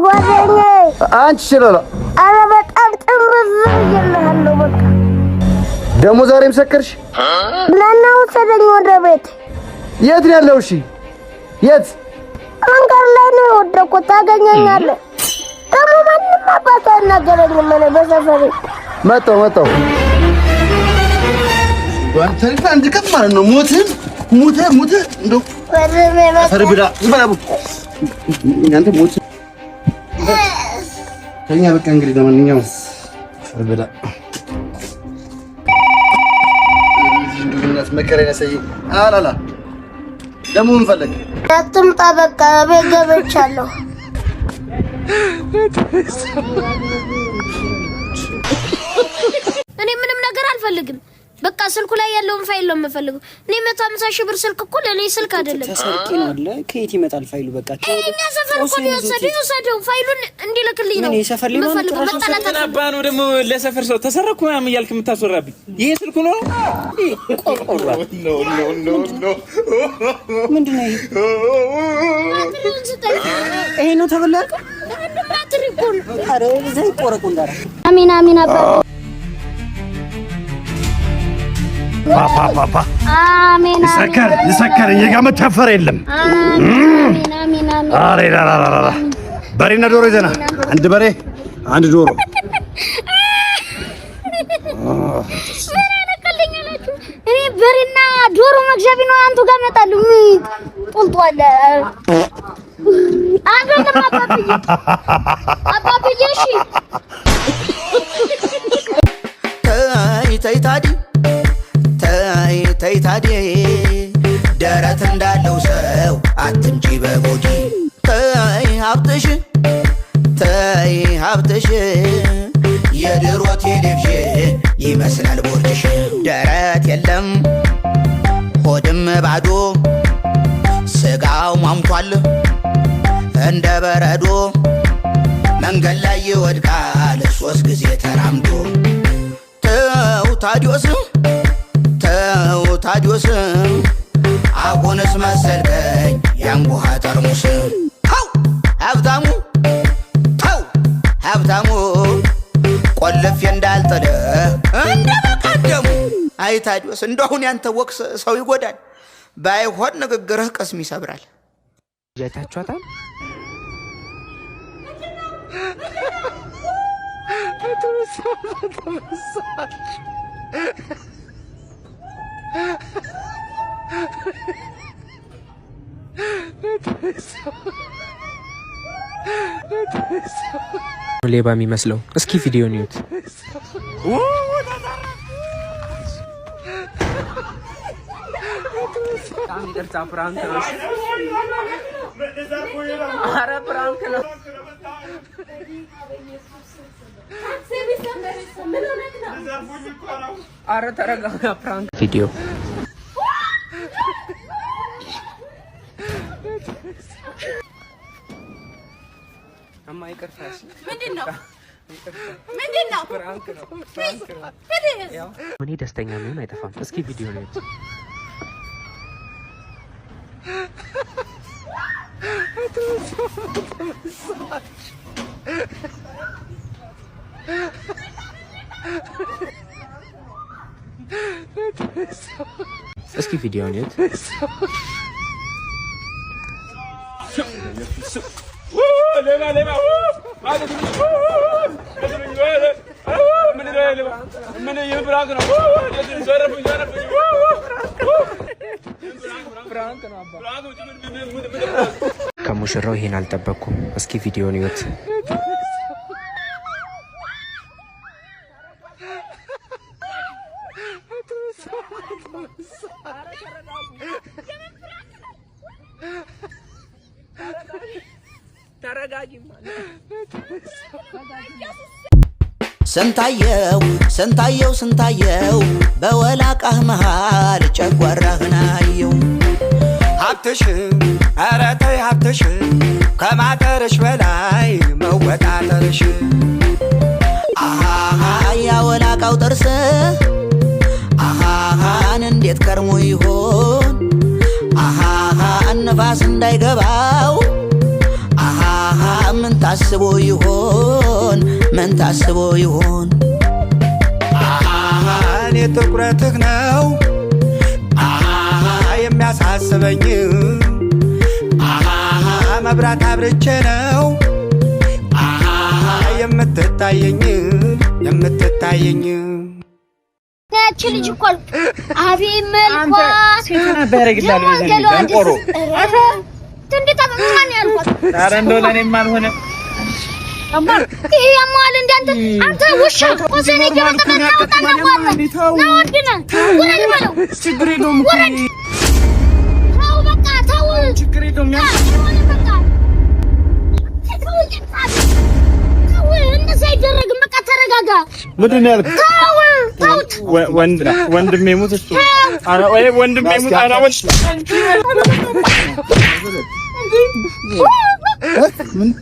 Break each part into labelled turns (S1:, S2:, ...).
S1: ጓደኛዬ።
S2: አንቺ ሽለላ።
S1: ኧረ በጣም ጥምዝ ብዬልሃለሁ። በቃ።
S2: ደግሞ ዛሬም ሰከርሽ?
S1: ናና ውሰደኝ ወደ ቤት።
S2: የት ነው ያለው? እሺ የት?
S1: መንገድ ላይ ነው የወደኩት። ታገኘኛለህ። ደግሞ ማንም አባት አይናገረኝም እኔ በሰፈሬ።
S2: መጣሁ መጣሁ።
S3: አንተ አንድ ቀን ማለት ነው ሞትህን ሙተህ ሙተህ እንደው
S1: ወንድሜ በቃ።
S3: አፈር ብላ፣ ዝም በል አቡ። አንተ ሞት ተኛ በቃ። እንግዲህ ለማንኛውም አፈር ብላ።
S2: እንደው በእናትህ መከራዬን ያሳየኝ። አላላ ደግሞ ምን ፈለግ?
S1: አትምጣ፣ በቃ ቤት ገብቻለሁ።
S4: እኔ ምንም ነገር አልፈልግም። በቃ ስልኩ ላይ ያለውን ፋይል ነው የምፈልገው። እኔ 150,000 ብር ስልክ እኮ ለእኔ ስልክ አይደለም።
S5: ተሰርቄ ነው አለ። ከየት ይመጣል ፋይሉ? በቃ።
S4: እኛ ሰፈር እኮ ነው የወሰደው። ይውሰደው፣ ፋይሉን እንዲልክልኝ ነው
S5: ምን የሰፈር ሌባ ነው
S4: የምፈልገው።
S5: ጭራሽ?
S4: መጣላት
S6: ምን አባ ነው ደግሞ ለሰፈር ሰው ተሰረኩ ምናምን እያልክ የምታስወራብኝ? ይሄ ስልኩ ነው። ቆርቆሮ።
S5: ምንድን ነው ይሄ?
S4: ባትሪውን ስጠኝ።
S5: ይሄ ነው ተበላ ያልከው?
S4: ባትሪ እኮ ነው።
S5: ኧረ እዛ ይቆረቁ እንዳረ።
S4: አሚን አሚን አባ።
S7: ፓፓፓ።
S4: አሜን።
S7: ይሰከር ይሰከር፣ እየጋመ ተፈር የለም።
S4: አሜን አሜን አሜን።
S7: አሬ ራራራራ በሬና ዶሮ ይዘና፣ አንድ በሬ አንድ ዶሮ።
S4: ምን አነቀልኛላችሁ? እኔ በሬና ዶሮ መግዣ ቢኖር አንቱ ጋር እመጣለሁ። ምን ጦልጦ አለ? አይደለም አባብዬ፣ አባብዬ እሺ።
S8: ተይ ተይ ታዲ፣ ተይ ተይ ታዲ፣ ደረት እንዳለው ሰው አትምጪ በ body። ተይ ሀብትሽ፣ ተይ ሀብትሽ፣ የድሮ ቴሌቪዥን ይመስላል ቦርጭሽ። ደረት የለም ሆድም ባዶ፣ ስጋው ሟምቷል እንደ በረዶ፣ መንገድ ላይ ይወድቃል ሶስት ጊዜ ተራምዶ። ተው ታዲዮስ፣ ተው ታዲዮስ፣ አሁንስ መሰልከኝ ያንጉሃ ጠርሙስ። ተው ሀብታሙ፣ ተው ሀብታሙ፣ ቆልፌ እንዳልጥልህ እንደ በቀደሙ። አይ ታዲዮስ፣ እንደሁን ያንተ ወቅስ ሰው ይጎዳል፣ ባይሆን ንግግርህ ቅስም ይሰብራል።
S6: አይታችኋታል? ሌባ የሚመስለው እስኪ ቪዲዮ ኒውት።
S5: በጣም ይቅርታ prank ነው። ኧረ prank ነው። ኧረ ተረጋጋ። Prank።
S6: ቪዲዮ።
S5: እማ ይቅርታ። እሺ።
S9: ምንድን ነው? ምንድን ነው?
S5: Prank ነው። Prank ነው።
S6: እኔ ደስተኛ የሚሆን አይጠፋም። እስኪ ቪዲዮ ኒውት። እስኪ ቪዲዮ ኒውት።
S10: ሌባ ሌባ! ምን prank ነው? ዘረፉኝ ዘረፉኝ!
S5: Prank ነው አባ።
S6: ከሙሽራው ይሄን አልጠበቅኩም። እስኪ ቪዲዮ ኒውት።
S5: ተረጋጊማ።
S8: ስንታየው ስንታየው ስንታየው በወላቃህ መሃል ጨጓራህን አየው።
S11: ሀብትሽ፣ ኧረ ተይ ሀብትሽ፣ ከማጠርሽ በላይ መወጣጠርሽ።
S8: አሃሃ ያወላቃው ጥርስ አሃሃን እንዴት ከርሞ ይሆን? አሃሃ ንፋስ እንዳይገባው አሃሃ። ምን ታስቦ ይሆን? ምን ታስቦ ይሆን?
S11: እኔ ትኩረትህ ነው የሚያሳስበኝ፣ መብራት አብርቼ ነው የምትታየኝ የምትታየኝ።
S4: ያቺ ልጅ እኮ አልኩ። አቤት መልኳ!
S6: ያደርግልሃል።
S4: ደግሞ ገላዋ
S6: ደንቆሮ።
S4: ኧረ እንዴት አበማን ያልኳት።
S6: ኧረ እንደው ለእኔም አልሆነ።
S4: ይሄ ያማል እንደ አንተ አንተ ውሻ ቆሰኔ እየመጣ ና ውጣ ና ና ወንድ ነህ ውረድ በለው።
S6: ችግር የለውም እኮ።
S4: ውረድ፣ ተው በቃ ተው።
S6: ችግር የለውም።
S4: አይሆንም በቃ ተው ተው፣ እንደዚህ አይደረግም። በቃ ተረጋጋ።
S7: ምንድን ነው ያልኩት?
S4: ተው ተውት።
S6: ወንድሜ ሙት እሱ። ኧረ ወይ ወንድሜ ሙት። ኧረ ወንድ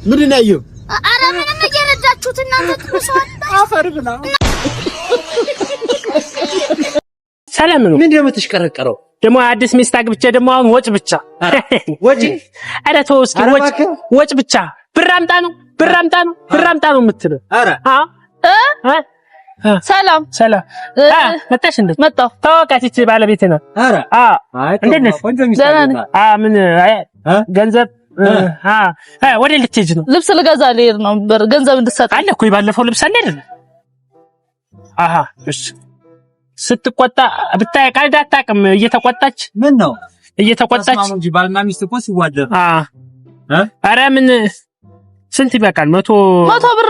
S7: ምንድን ነው ያየኸው?
S4: ኧረ ምንም እየረዳችሁት እናንተ ጥሩ ሰው
S6: አፈር ብላ። ሰላም ነው።
S12: ምንድን ነው የምትሽቀረቀረው?
S6: ደግሞ አዲስ ሚስት አግብቼ ደግሞ አሁን ወጭ ብቻ።
S12: ወጪ?
S6: ኧረ ተው እስኪ።
S12: ኧረ
S6: ወጭ
S12: እባክህ።
S6: ወጭ ብቻ፣ ብር አምጣ ነው፣ ብር አምጣ ነው፣ ብር አምጣ ነው የምትለው።
S12: ኧረ
S6: አ አ
S9: ሰላም።
S6: ሰላም መጣሽ እንዴ?
S9: መጣሁ።
S6: ታወቃት፣ ይቺ ባለቤቴ ናት።
S12: ኧረ
S6: አ
S12: አይ
S6: እንዴት ነሽ?
S12: ቆንጆ ሚስት
S9: ደህና ነኝ።
S12: አግብተሃል።
S6: አ ምን አይ ገንዘብ አ አ ወደ ልትሄጂ ነው?
S9: ልብስ ልገዛ ልሄድ ነው። ብር ገንዘብ እንድትሰጠኝ።
S6: አለ እኮ የባለፈው ልብስ አለ አይደል? አሃ እሺ። ስትቆጣ ብታይ ቀልድ አታውቅም። እየተቆጣች
S12: ምን ነው
S6: እየተቆጣች
S12: ተስማሙ እንጂ፣ ባልና ሚስት እኮ ሲዋደዱ
S6: አ ኧረ ምን ስንት ይበቃል? 100
S9: 100 ብር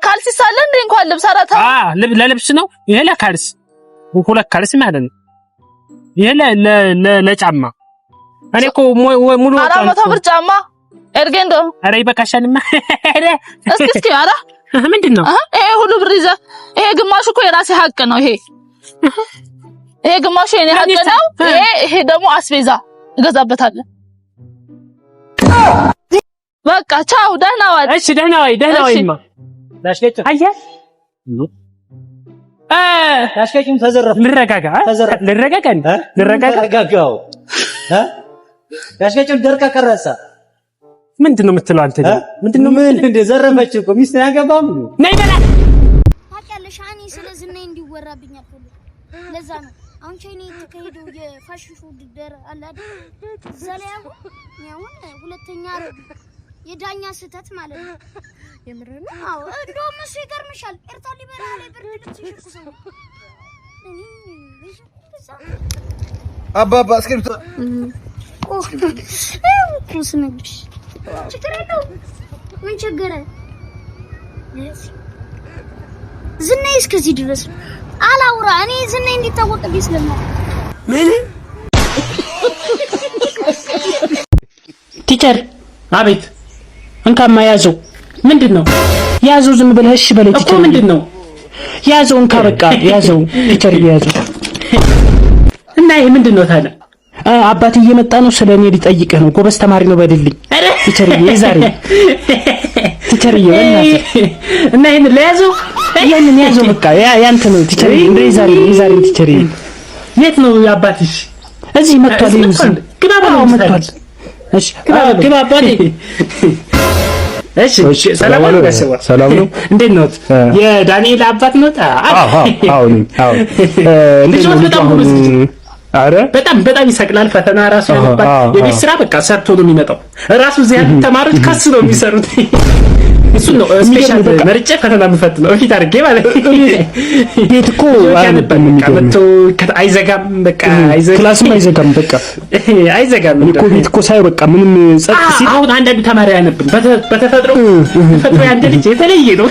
S9: ካልሲስ አለ እንዴ? እንኳን ልብስ። ኧረ ተው።
S6: አ ለልብስ ነው ይሄ፣ ለካልስ ሁለት ካልስ ማለት ነው። ይሄ ለጫማ እኔ እኮ ሙሉ
S9: አራት
S6: ወጪ
S9: መቶ ብር ጫማ ኤርጌንዶ።
S6: ኧረ ይበቃሻልማ። ኧረ
S9: እስኪ እስኪ ኧረ
S6: ምንድን ነው?
S9: ይሄ ሁሉ ብር ይዘህ፣ ይሄ ግማሹ እኮ የራሴ ሀቅ ነው። ይሄ ግማሹ የኔ ሀቅ ነው። ይሄ ደግሞ አስቤዛ እገዛበታለሁ። በቃ ቻው፣ ደህና ዋል።
S6: እሺ ደህና ዋይ፣ ደህና ዋይማ። አየህ
S12: ላሽቀጭም ተዘረፍኩ።
S6: ልረጋጋ ልረጋጋ ልረጋጋ።
S12: ተረጋጋው። ላሽቀጭም ደርቃ ቀረጸ።
S6: ምንድን ነው የምትለው አንተ? ምንድን ነው?
S12: ምን እንደ ዘረፈች እኮ ሚስትን ያገባም።
S6: ነይ በላ።
S4: ታውቂያለሽ፣ እኔ ስለ ዝናዬ እንዲወራብኝ አልፈልግም። ለዛ ነው አሁን ቻይና የተካሄደው የ fashion show ውድድር አለ አይደል? እዛ ላይ አሁን እኔ አሁን ሁለተኛ አረጉ፣ የዳኛ ስህተት ማለት ነው።
S9: የምር ነው?
S4: አዎ፣ እንደውም እሱ ይገርምሻል፣ ኤርታሌ በረሃ ላይ ብርድ ልብስ ይሸኩ ሰው እኔ እዛ
S2: አባባ እስክሪብቶ።
S4: እኮ ስነግርሽ ችግር የለውም። ምን ቸገረ? ዝናዬ እስከዚህ ድረስ ነው። አላውራ፣ እኔ ዝናዬ እንዲታወቅብኝ ስለማ
S6: ምን teacher። አቤት። እንካማ ያዘው። ምንድን ነው ያዘው? ዝም ብለህ እሺ በለኝ teacher። እኮ ምንድን ነው ያዘው? እንካ በቃ ያዘው teacher፣ ያዘው። እና ይሄ ምንድን ነው ታዲያ? አባት እየመጣ ነው፣ ስለ እኔ ሊጠይቅህ ነው። ጎበዝ ተማሪ ነው በልልኝ teacher። የዛሬ teacher በእናትህ። እና ይሄን ለያዘው፣ ይሄንን ያዘው በቃ ያንተ ነው teacher። እንደ የዛሬ የዛሬ teacher። የት ነው አባትሽ? እዚህ መጥቷል። ይኸው ግባ በለው፣ መጥቷል። እሺ ግባ አባቴ። እሺ ሰላም ነው።
S7: ሰላም ነው።
S6: እንዴት ነው? የዳንኤል አባት ነው?
S7: አዎ አዎ ነኝ። አዎ እንዴት ነው?
S6: በጣም ጎበዝ ልጅ ነው።
S7: አረ
S6: በጣም በጣም ይሰቅላል። ፈተና ራሱ ያነባል። የቤት ስራ በቃ ሰርቶ ነው የሚመጣው። ራሱ እዚህ ያሉት ተማሪዎች ከሱ ነው የሚሰሩት። እሱ ነው special መርጬ ፈተና የምፈትነው እፊት አድርጌ ማለት ነው።
S7: ቤት እኮ
S6: ያነባል። በቃ መጥቶ አይዘጋም። በቃ አይዘጋም።
S7: class ም አይዘጋም። በቃ
S6: አይዘጋም።
S7: እኔ እኮ ቤት እኮ ሳይ በቃ ምንም ጸጥ ሲል
S6: አሁን አንዳንዱ ተማሪ አያነብም። በተፈጥሮ ተፈጥሮ ያንድ ልጅ የተለየ ነው።